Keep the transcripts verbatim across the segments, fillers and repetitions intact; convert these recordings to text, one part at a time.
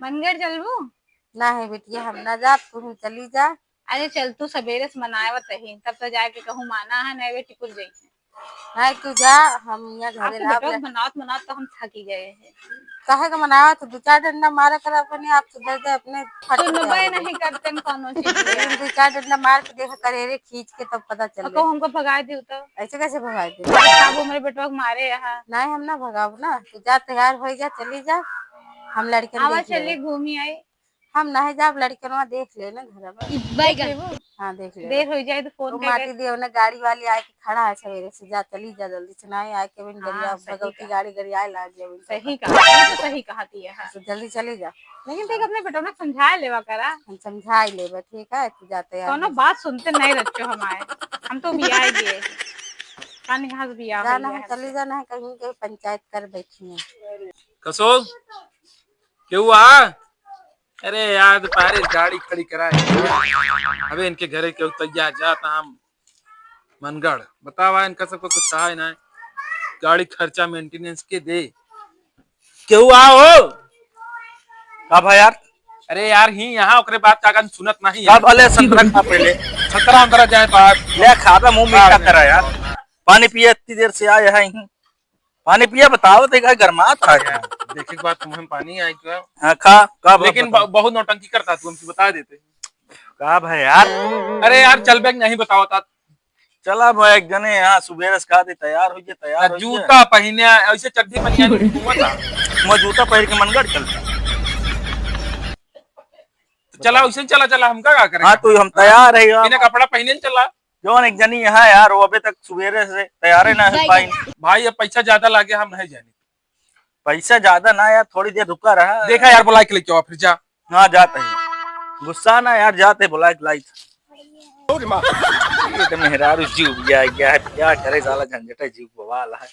मनगढ़ चलबू? ना है बिटिया, हम ना जाब, तू ही चली जा। अरे चल, तू सबेरे से मनावत रही, तब तो जाके कहूँ माना है, नहीं बेटी कुल गई। नहीं, तू जा, हम यहाँ घरे अब तो रहब बेटवा ले। मनावत मनावत तो हम थकी गए हैं। काहे का मनावत? दू चार डंडा मारा कर अपने आप सुधर जाए, अपने फट सुनबे जाए। नहीं करते न कौनो चीज के। लेकिन दू चार डंडा मार के देखा करे रे, खींच के तब पता चल अब जाए। हमको भगाए दियो तो। ऐसे कैसे भगाए दे? अब हमरे बेटवा के मारे यहाँ। नहीं, हम ना भगाब ना, तू जा, तैयार हो जा, चली जा, हम लड़के आवा देख लेब। चली घूमी आई। हम नहीं जाब, लड़कनवा देख ले ना घर में। बैगन। हाँ, देख ले। देर हो जाए तो फोन वो करके। माटी दियो ना, गाड़ी वाली आए के खड़ा है सवेरे से, जा चली जा जल्दी से, नहीं आए के बिन हाँ, गरिया सही भगवती कहा। गाड़ी गरियाए लाग जाए बिन सही पता। कहा, ये तो सही कहा थी है। तो जल्दी चली जा। लेकिन ठीक अपने बेटवा ना समझा लेवा करा। हम समझा ही लेबे, ठीक है, तू जाते हैं। कोनो बात सुनते नहीं रच्चो हमारे, हम तो बिया गए। कान घास बिया जा हो ना, गया हम है। चली जा ना, कहीं के पंचायत कर बैठी है। कसो? केहू आ? अरे यार, दोपहरे गाड़ी खड़ी कराए। अबे इनके घरे केहू तैयार जात हम मनगढ़। बतावा, इनका सबको कुछ कहा ही ना है। गाड़ी खर्चा maintenance के दे। केहू आ हो? का भा यार? अरे यार, ही यहाँ ओकरे बात का सुनत नहीं का है। भले संतरा खा पहले। संतरा उंतरा जाए बाहर। ले खाबे, मुंह मीठा हाँ, करा यार। पानी पिए इतनी देर से आए हैं। पानी पिया, बताओ तो, का गरमात था क्या? देखे के बाद तुम्हें पानी आई क्या? हाँ, खा, का भ-, लेकिन बता। ब-, बहुत नौटंकी करता तू, हमसे बता देते। का भाई यार? अरे यार, चल बैग नहीं बताओ ता। चला भाई, एक जने यहाँ सुबेरे से कहा दे, तैयार हो गया, तैयार ना हो गया। जूता पहने, ऐसे चड्ढी पहने घूमता। मैं जूता पहन के मनगढ़ चल। तो चला, उसे चला, चला, हमका का करे? हाँ, तो हम तैयार है यार। बिना कपड़ा पहने चला। जौन एक जनी यहाँ यार, वो अबे तक सुबेरे से तैयारे ना हो पाई। भाई, अब पैसा ज्यादा लागे, हम नहीं जानी। पैसा ज्यादा ना यार, थोड़ी देर रुका रहा। देखा यार, बुला के लेके आओ, फिर जा। हाँ, जाते हैं। गुस्सा ना यार, जाते बुला के लाई। ये तो मेहरारू जीव गया, गया है, क्या करे साला, झंझट है, जीव बवाल है।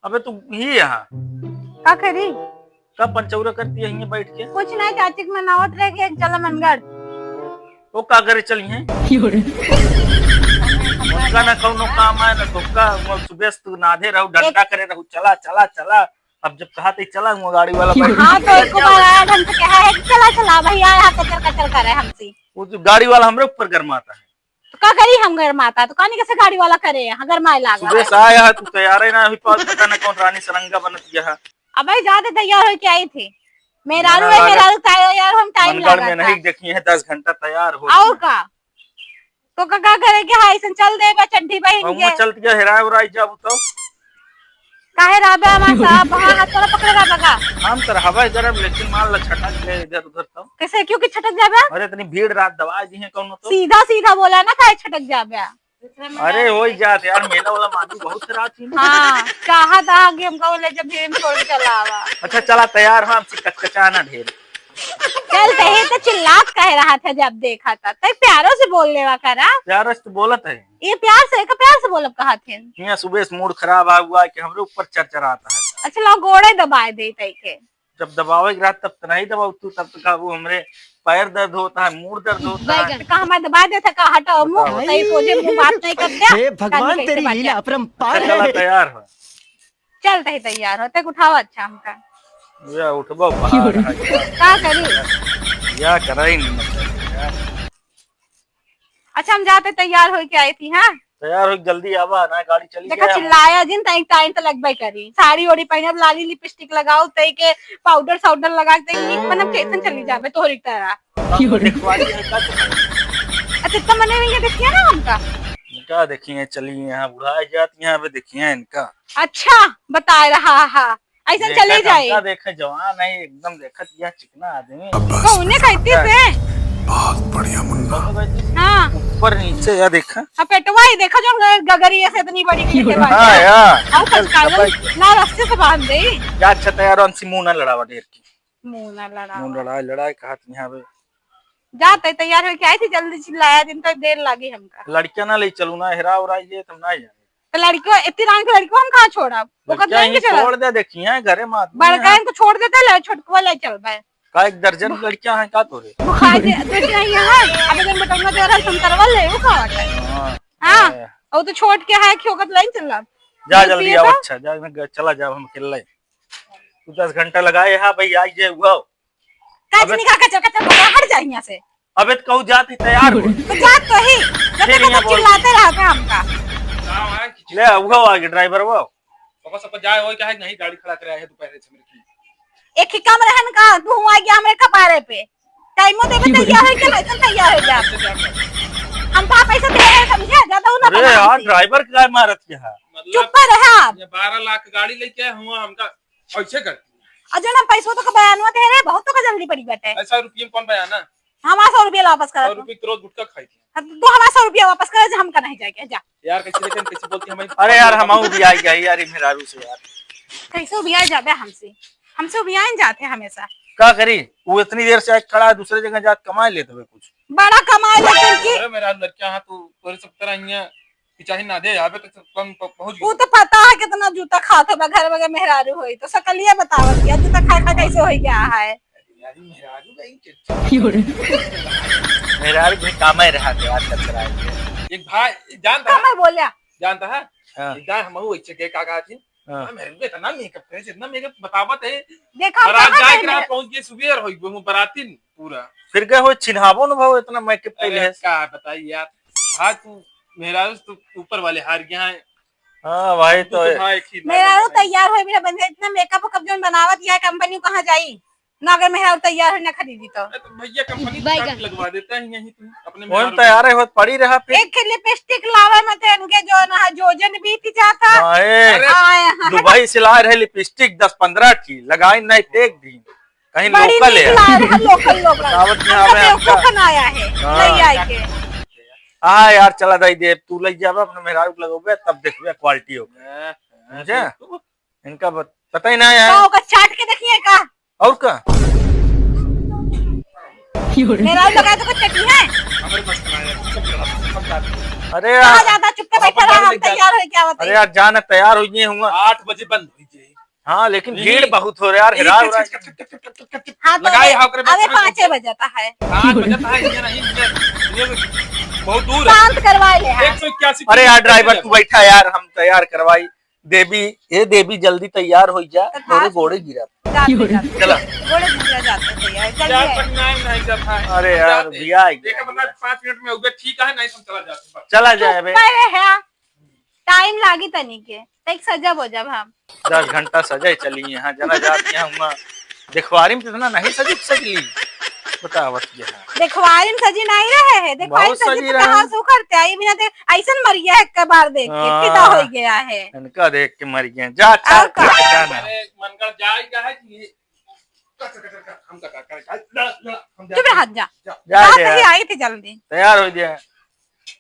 अबे तू ही यहाँ का करी? का पंचौरा करती है यहाँ बैठ के? कुछ नहीं, चाची के मनावत रहे कि चला मनगढ़। वो का करे चली हैं? उनका ना कौनो काम है ना धोखा, वो सुबह से तू नाधे रहू, डंडा करे रहू, चला चला चला। अब जब कहा तो चला, वो गाड़ी वाला बैठ हाँ, तो एक बार आया, ढंग से कहा है कि चला चला भैया, यहाँ कचर कचर करे हमसे। वो जो गाड़ी वाला हमरे ऊपर गरमाता है। तो का करी हम गरमाता, तो कानी कैसे गाड़ी वाला करे, हाँ, गरमाए लागा। सुबह से आया है, तू तैयार है ना, अभी पास पता ना कौन रानी सरंगा बनत गया है। अबे जाते तैयार होके आई थी। मेहरारू है, मेहरारू तैयार, यार, हम टाइम मनगढ़ में लगा नहीं था। देखी है, दस घंटा तैयार हो। और का? तो का, का करे के है, ऐसन चल दे बा चड्ढी पहन के। चलत गया, हेराए उराए जाबू तो। काहे रहबे हमार साहब, वहाँ हाथ वाला पकड़े रहबे का? हम तो रहबे करब, लेकिन मान ला छटक गए इधर उधर तो। कैसे, क्यों कि छटक जाबे? अरे इतनी भीड़ रात दबा दी है कौनो तो। सीधा सीधा बोला ना, काहे छटक जाबे? अरे हो ही जात यार, मेला वाला मानू बहुत रात ही। हाँ, चाहत हा कि हमका बोले जब भीड़ में छोड़ के चला आवा। अच्छा चला तैयार हो, हमसे कचकचा ना ढेर। चल तही तो चिल्लात कहे रहा था जब देखा था, तै प्यारो से बोल लेवा करा। प्यारो से तो बोलत है। ये प्यार से, का प्यार से बोलब कहा थे? यहाँ सुबह से मूड खराब आ हुआ है कि हमरे ऊपर चरचराता है। अच्छा, लो गोड़े दबाए दे तई के। जब दबावे के रहा तब तो नहीं दबाऊ तू, तब तो कहबू हमरे पैर दर्द होता है, मूड दर्द होता है। बैगन, का हमारे दबाए देता का? हटाओ मुंह, बताओ। तई सोझे मुंह बात नहीं करते। हे भगवान, कानी कैसे तेरी बात लीला है? अपरंपार अच्छा, चला है। तैयार हो। चल तही तैयार हो, तक उठाओ अच्छा हमका। या उठबो पहाड़ है। का करी? या कराई नहीं मतलब यार। अच्छा, हम जाते तैयार होके आई थी, हाँ? तैयार हो, जल्दी आवा ना, गाड़ी चली देखा, गया। चिल्लाया जिन, तई टाइम तो लगबे करी। साड़ी ओड़ी पहनब, लाली लिपस्टिक लगाओ, तई के पाउडर साउडर लगा के, तई नीक बनब, कैसन चली जाबे तोहरी तरह। देखवा दिया है का तुम्हारे? अच्छा, इतना मने में ये देखिए ना हमका। इनका देखिए, चलिए यहाँ बुढ़ा जात, यहाँ पे देखिए इनका। अच्छा, बताए रहा, हाँ। ऐसन देखा चले जाए। का देखे जवान है, एकदम देखत यह चिकना आदमी। कौने कहती से? बहुत बढ़िया मुन्ना। हाँ। ऊपर नीचे या देखा। अब पेटवा ही देखा जो ग-, गगरी ऐसे इतनी बड़ी की के बात हाँ है। यार। आओ चल, कचकावन चल। ना रस्सी से बांध दे। या अच्छा तैयार हमसे मुंह ना लड़ावा ढेर की। मुंह ना लड़ावा। मुंह लड़ाए, लड़ाए कहा थी यहाँ पे। जा तई तैयार होके आई थी, जल्दी चिल्लाया जिन तो देर लागी हमका। लड़कियां ना ले चलू ना, हेरा उरा ये तुम ना जाने। तो लड़कियों, इतनी रान के लड़कियों हम कहाँ छोड़ा? वो कब लड़कियां लेंगे ही चला? छोड़ दे, देखिए घरे में आदमी बड़का हैं। इनको छोड़ देते, ले छोटकवा ले चल भाई। का एक दर्जन लड़कियां हैं का तोरे? वो खा दे, दर्जन ही है। अबे जन बटंगा दे रहा, संतरवा ले, वो का बात है? हाँ। हाँ। हाँ। और तो छोट के है, क्यों कत लाइन चल रहा? जा बस जल्दी ये आओ, था। अच्छा, जा, मैं ग-, चला जाओ, हम अकेले। तू दस घंटा लगाए, हाँ भाई, आई जे हुआ। का अबे जिंदगी का कचर कचर बता, हट जा यहाँ से। अबे तो कहूँ जात ही तैयार हो। तो जात तो ही, जब फिर तक यहाँ बोल। चिल्लाते रहते हमका। का है कि ले, वो आ गया ड्राइवर वो। ओकर सबको जाए होई काहे नहीं गाड़ी खड़ा करे आए हैं दोपहर से मेरे की। एक ही काम रहन का, तू हुआ गया हमरे कपारे पे। टाइमो देवे तैयार हो गया, ऐसा तैयार हो गया। हम तो पैसा दे रहे हैं, समझे? ज्यादा वो ना अरे बना यार, इसे। ड्राइवर का मारत क्या है? मतलब चुप पर रहा आप। ये बारह लाख गाड़ी लेके आए हुआ हमका ऐसे करती है। और जो ना पैसों तो का बयानवा दे रहे, बहुत तो का जल्दी पड़ी बाटे। ऐसा रुपये में कौन बयाना? हमारा सौ रुपया वापस करा सौ तू। रुपये की रोज गुटखा खाई थी। हाँ, तो तू हमारा सौ रुपया वापस करे, हमका नहीं जाएगा, जा। यार, कैसे लेकिन कैसे बोलती हमें? अरे यार, हम भी आ गया यार, ये मेहरारू से यार। कैसे उबिया जाबे हमसे? हमसे उबिया ही जाते हमेशा। का करी? वो इतनी देर से आज खड़ा है, दूसरे जगह जात कमाए लेते हुए कुछ। बड़ा कमाए लेते कि अरे मेरा लड़का, हाँ, तू तोरे सब तरह हियां पिचाही ना दे, आबे तो कम प-, पहुंच वो गई। तो पता है कितना जूता खात होबा, घर में मेहरारू होई तो सकलिया बतावत गया, जूता खा खा कैसे हो गया है। यार, मेहरारू नहीं, चुप। मेहरारू भी काम ही रहा के यार, कचरा है। एक भाई जानता है? मैं बोलिया। जानता है? हाँ। एक दाई हमहू ऐसे के का कहा थी? हाँ। हाँ, मेहरारू इतना मेकअप करे, जितना मेकअप बतावत है। देखा, बारात कहाँ जाए गए के रात मैं? पहुंच गए, सुबेर हो गए, वो बाराती न पूरा। फिर गए हो चिन्हावो न भाव, इतना मेकअप अरे, कैले है। का बताई यार, भाई तू मेहरारू तो ऊपर वाले हार गया है। हाँ भाई, तू तो तो है। भाई एक ही मेहरारू तैयार होए बिना बंदे, इतना मेकअप वेकअप जौन बनावत यह कंपनी कहाँ जाई? ना अगर मेहरारू तैयार हो ना खरीदी तो। अरे तो भैया कंपनी बैगन। कट लगवा देता है यहीं तू अपने कौन मेहरारू तैयार को। है, होत पड़ी रहा फिर। एक लिपस्टिक लावे मत इनके जो ना जोजन बीत जाता। हाँ, ए, अरे आए हैं। दुबई से लाए रहे लिपस्टिक दस पन्द्रह ठी, लगाई नहीं टेक दी। कहीं बड़ी लोकल नीक है। लाए रहे, लोकल, लोकल। बतावत में आवे हमका हमका। बेवकूफ बनाया है, हाँ। नहीं आई के। हाँ यार, चला दाई देव, तू ले जाबे अपने मेहरारू के लगोबे, तब देखबे क्वालिटी होगा। हाँ, हाँ, समझे? सही तो। इनका बत-, पता ही ना है। का ओकर चाट के देखिए का? और का? मेहरारू लगा तो कुछ चटनी है? हमारे पास खाना है, सब जगह, सब जाते हैं। अरे कहाँ यार, ज्यादा चुपके बैठा रहा, हम तैयार हो क्या बताइए? अरे यार, जाना तैयार हो गए हुआ। आठ बजे बंद हो जाए। हाँ, लेकिन नहीं। भीड़ बहुत हो रहा है यार, नहीं, हेरा हो रहा है। हाँ, तो लगाए अबे, हाँ, ओकरे अबे पाँचे बजे आता है। पाँच बजे आता है, ये नहीं, ये, ये बहुत दूर है। शांत करवा ले, हाँ। एक सौ इक्यासी अरे यार, किलोमीटर ड्राइवर, है। तू बैठा यार, हम तैयार करवाई। देवी, ए देवी, जल्दी तैयार हो जा, तो तोरे था। गोड़े गिरा। जाते, जाते। चला। गोड़े गिरा जाते तैयार, जल्दी यार, है। पर नहीं, नहीं जाता है। अरे हम यार, जाते हैं। भैया, देखा, बता, पाँच मिनट में उधर ठीक है, नहीं, हम चला जाते हैं, बस। चला जाए बे। चुप रहे हैं। टाइम लागी तनी के, तैक सजब हो जब हम। दस घंटा सजे चली यहाँ, जना जात यहाँ हुआ। देखवारी में तो इतना नहीं सजी सजली, बतावत ये है। देखवारी में सजी नहीं रहे है, देखवारी बहुत में सजी सजी तो रहे। कहाँ से उखड़ते आई बिना देख, ऐसन मरिया है एक बार देख के, हाँ। फिदा हो गया है। इनका देख के मर गए, जा, और चल, का? क्या ना। अरे, मनगढ़ जाए का है कि ये? कर, कर, कर, कर, हम कर, कर, कर, कर, ला, ला, हम चुप जाते रह, हैं। जा। जा। जा, जा, जा। सही आई थी जल्दी। तैयार हो गया।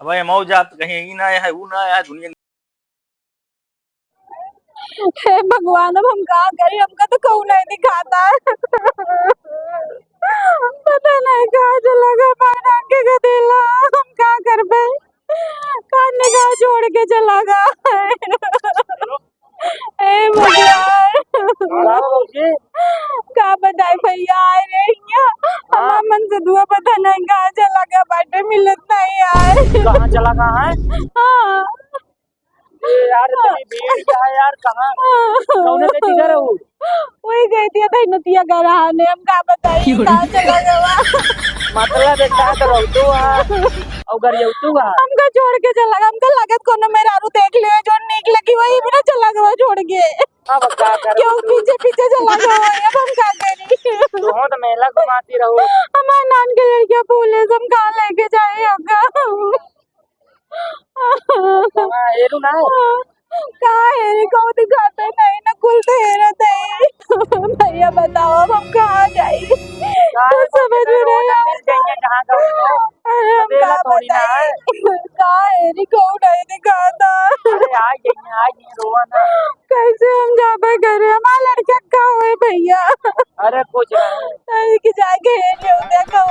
अब ये मऊ जात कहीं ई ना है, ऊ ना है, दुनिया। हे भगवान, अब हम का करी? हमका तो कहू नहीं दिखाता है। पता नहीं कहाँ चला गया, बाहर आके गदेला। हम का करबे? का निगाह छोड़ के चला गया है? ए भगवान। का बताई भैया, आए रहे हियाँ। हाँ। हमार मन से दुआ पता नहीं कहाँ चला गया, बाटे मिलत नहीं आए। कहाँ चला गया है? हाँ। ए यार, इतनी भीड़ क्या है यार, कहाँ? कौने के किधर है वो? वही गई थी, अतई नतिया गरहा ने, हम का बताई, कहाँ चला गया? मतलब, एक साथ रहतू हा, और गरियौतू हा। हमका छोड़ के चला गया, हमका लगत कोनो मेहरारू देख ले, जो नीक लगी, वही बिना चला गया छोड़ के। अब का करबू क्यों तू? पीछे पीछे चला गया, अब हम का करी? तू तो मेला घुमाती रहू। हमार नान के लड़किया फूले से हम कहाँ लेके जाए हमका? कहाँ हेरू ना? कहाँ हेरी, कहूँ दिखाते नहीं ना, कुल तो हेरत है। भैया बताओ, अब हम कहाँ जाई? कहाँ कुछ समझ में नहीं आवत। मिल जाएंगे जहाँ का हो। अरे हम का बताई? कहाँ हेरी, कहूँ नहीं दिखाता। अरे आ गई, आ गई, रोवा ना। कैसे हम जाबे घरे? हमार लड़का का होए भैया? अरे कुछ नहीं। अरे कि जाके हेर लियो, देखो।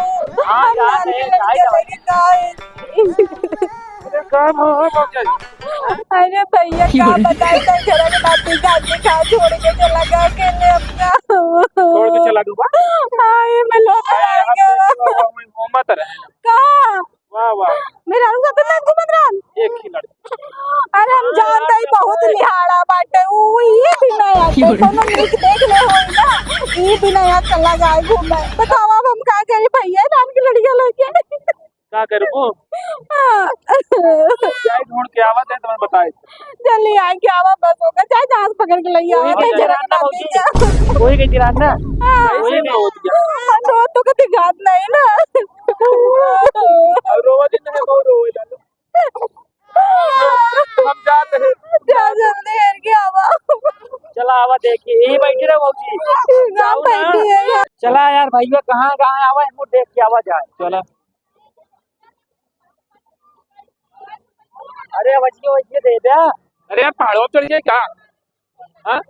हाँ, हम जाके नानी हेर, लड़का जाए, लेके का है? अरे कब हो, हो, हो, चल। अरे भैया, का बताई, तो घर के नाती का दिखा छोड़ के चला गया अकेले अपना। छोड़ के चला गया? हाँ, ये मैं लोग अरे, हम आएगा। तो, हम, हम मत रहे। कहाँ? वाह, वाह। मेहरारू साथे ना घूमत रहन। एक ही लड़की। अरे हम जानत ही बहुत निहारा बाटे, उ ई भी ना आते, कोनो नीक देख ले होई ना, ई भी ना आते लगा घूमे। बतावा अब हम का करी भैया, नाम की लड़कियां लेके। का करबो? हाँ। जाए ढूंढ के आवा दे, तुम्हें बताए। जल्दी आए के आवा, बस होगा, चाहे जहाज पकड़ के ले आवा, वही चाहे के जरा गिराना ना होती। दे। वही के गिराना। हाँ। वही में होती है। हाँ, तो, तो कभी गात नहीं ना। अब रोवा दिन है, बहुत रोवे लालो। हम जाते हैं। जा जल्दी करके आवा। चला आवा देखी, यही बैठी रहो भौजी। ना जाओ ना। बैठी है। चला यार भैया, कहाँ, कहाँ आवा, हमको देख के आवा जाए। चला। अरे, वजिए, वजिए दे दे। अरे यार, पहाड़ों पे चढ़ गए क्या? हाँ?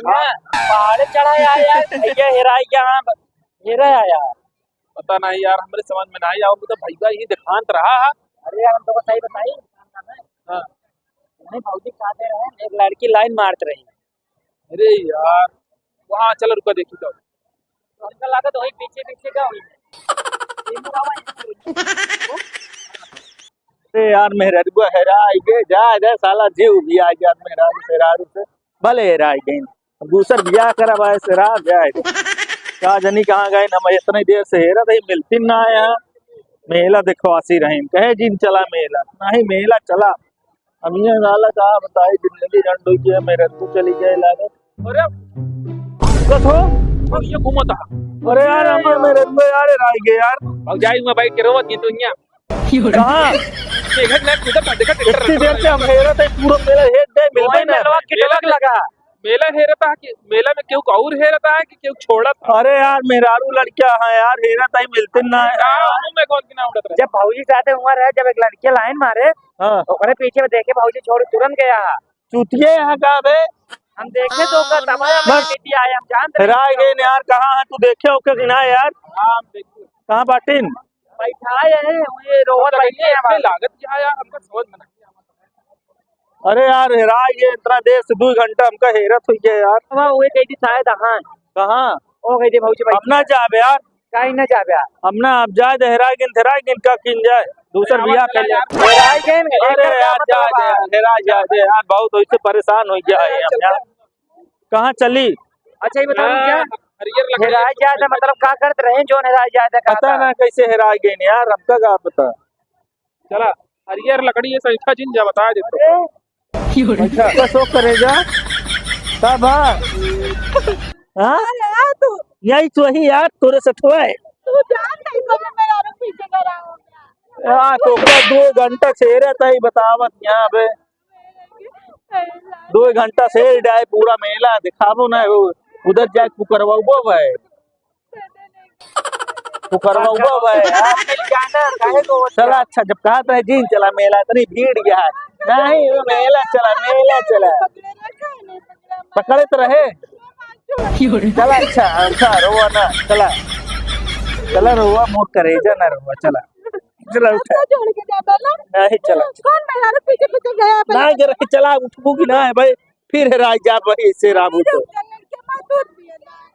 हाँ, पहाड़ चढ़ा आया यार, भैया हेराई गया, हाँ, हेरा आया। पता नहीं यार, हमरे समझ में नहीं आवा, तो भैया ही दिखांत रहा है। अरे यार, हम तो सही बताई। हाँ। वही भौजी चाहते रहे, एक लड़की लाइन मारत रही। अरे यार, वहाँ चल, रुका, देखी तो। तो हमका लागत वही पीछे पीछे का हुई। अरे यार, मेहरारुआ हेराई गए, जा, जा, साला जीव भी आ गया मेहरारू, मेहरारू से। भले हेराई गई, अब दूसर बियाह करब, आए से रहा जाए। का जनी कहाँ गए, हम इतनी देर से हेरत ही, मिलती ना आए हैं। मेला देखवासी रही, कहे जिन चला मेला, नहीं मेला चला। अब ये साला का बताई, जिंदगी झंड हुई है, मेरे तू चली गए लागत। अरे, बस हो। और ये घूमता। अरे यार, हम मेरे तो यार हेराई गए यार। अब जाई मैं बैठ के रोवत ये दुनिया। कहाँ? देखत ना, देखत ना, देखत ना। इतनी देर से हम हेरत ही, पूरा मेला हेर गए, मिलते वही ना। मेलवा के मेला टलक लगा। मेला हेरता है कि मेला में केहू और हेरता है कि केहू छोड़त है? अरे यार, मेहरारू लड़किया है यार, हेरत ही, मिलते ना है यार। मुंह में कौन की ना उड़त रहे? जब भौजी साथे हुआ रहे, जब एक लड़किया लाइन मारे, हाँ। ओकरे पीछे में देखे भौजी छोड़ तुरंत गया। चूतिए यहाँ का बे? हम देखे तो ओकर तमाम बस। मीडिया है, हम जानते हैं। हेराई गए यार, कहाँ है तू, देखे ओके कि ना यार? हाँ, हम देखे। कहाँ बाटिन? बैठाए हैं, ये रोवत तो बैठे हैं हमारे। लागत क्या है यार, हमका समझ में नहीं। अरे यार, हेराई गए, इतना देर से दो घंटा हमका हेरत हुई है यार। अब वो गई थी शायद, हाँ। कहाँ? वो गई थी भौजी बैठी। अपना जाबे यार। काहे ना जाबे यार? अपना अब जाए दे, हेराई गए, हेराई गए, का किन जाए? दूसर बियाह कर ले। हेराई गए, अरे यार, जाए दे यार, हेराई जाए दे यार, बहुत वैसे परेशान हो गया है हम यार। कहाँ चली? अच्छा, ये बताओ, हाँ, क्या हरियर लकड़ी हेराई जाए थे, मतलब, का करत रहे, जो हेराई जाए थे, पता ना कैसे हेराई गए यार, हमका का पता। चला, हरियर लकड़ी है, संख्या जिन जा, बता दे तो। अच्छा, का शौक करे जा? का बा? हाँ? अरे यार, तू यही तो ही यार, तोरे सथवा है। तू जान नहीं, तो मैं मेरा रुक पीछे करा हो गया। हाँ, तो का दो घंटा से रहता ही बतावत यहाँ पे। दो घंटा से डाय पूरा मेला दिखाबो ना, वो उधर जाके पुकरवाबो भाई, पुकरवाबो भाई। चला अच्छा, जब कहा था जिन चला मेला, इतनी भीड़ क्या है? नहीं, वो मेला चला, मेला चला। पकड़े तो रहे। चला अच्छा, अच्छा, रोवा ना, चला। चला रोवा, मोट करेजा ना रोवा, चला। चला उठा। छोड़ के जाता ना। नहीं, चला। कौन मेहरारू पीछे पीछे गया? ना, जरा चला, उठबू कि ना है भाई? फिर हेराई जा भाई, ऐसे राबू तो।